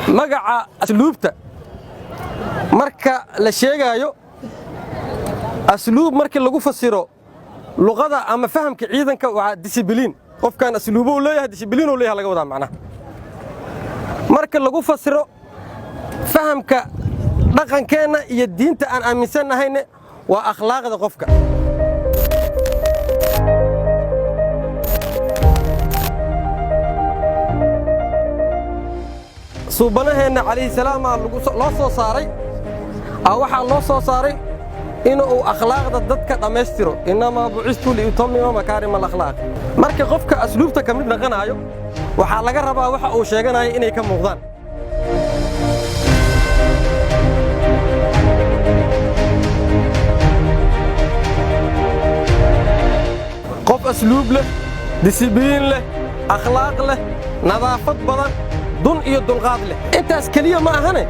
Magaca asluubta marka la sheegaayo, asluub markii lagu fasiro luqada ama fahamka ciidanka, waa discipline. Qofkan asluubo uu leeyahay, discipline uu leeyahay laga wadaa macnaha. Marka lagu fasiro fahamka dhaqankeenna iyo diinta aan aaminsannahayne, waa akhlaaqda qofka. Suubanaheenna calayhi salaamaa loo soo saaray, waxaa loo soo saaray inuu akhlaaqda dadka dhammaystiro. Innamaa bucistu liutamima makaarima alakhlaaq. Marka qofka asluubta ka mid naqanaayo, waxaa laga rabaa waxa uu sheeganayo inay ka muuqdaan. Qof asluub leh, disibliin leh, akhlaaq leh, nadaafad badan, dun iyo dulqaad leh. Intaas keliya ma ahane,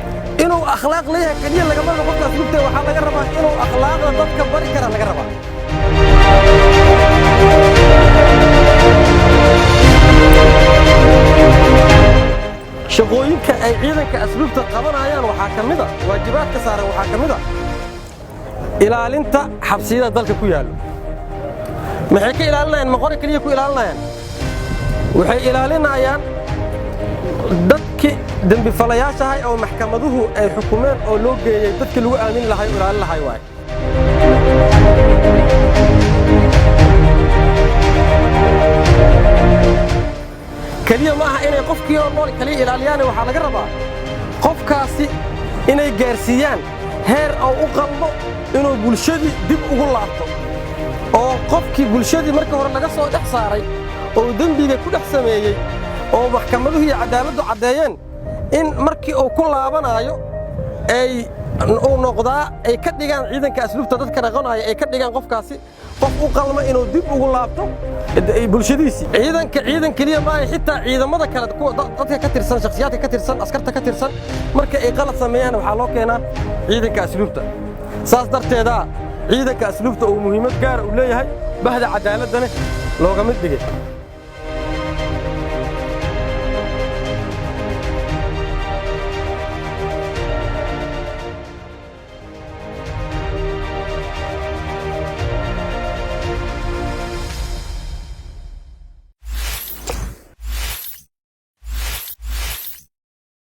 inuu akhlaaq leeyahay keliya lagama rabo qofka asluubta. Waxaa laga rabaa inuu akhlaaqda dadka bari kara laga rabaa. Shaqooyinka ay ciidanka asluubta qabanayaan waxaa ka mid a, waajibaadka saaran waxaa ka mid a, ilaalinta xabsiyada dalka ku yaallo. Maxay ka ilaalinayaan? Ma qori keliya ku ilaalinayaan? Waxay ilaalinayaan dadkii dembifalayaashahay oo maxkamaduhu ay xukumeen oo loo geeyey, dadkii lagu aamini lahay oo ilaalin lahay waay. Keliya ma aha inay qofkii oo nool kaliya ilaaliyaane, waxaa laga rabaa qofkaasi inay gaarsiiyaan heer oo u qalmo inuu bulshadii dib ugu laabto, oo qofkii bulshadii marka hore laga soo dhex saaray oo dembiga ku dhex sameeyey oo maxkamaduhu iyo caddaaladdu caddeeyeen, in markii uu ku laabanaayo ay uu noqdaa, ay ka dhigaan ciidanka asluubta dadka dhaqanaya, ay ka dhigaan qofkaasi qof u qalma inuu dib ugu laabto bulshadiisii. Ciidanka ciidan keliya maaha, xitaa ciidamada kale, kuwa dadka ka tirsan, shakhsiyaadka ka tirsan, askarta ka tirsan, marka ay qalad sameeyaan waxaa loo keenaa ciidanka asluubta. Saas darteeda ciidanka asluubta uu muhiimad gaara uu leeyahay, bahda cadaaladana looga mid dhigay.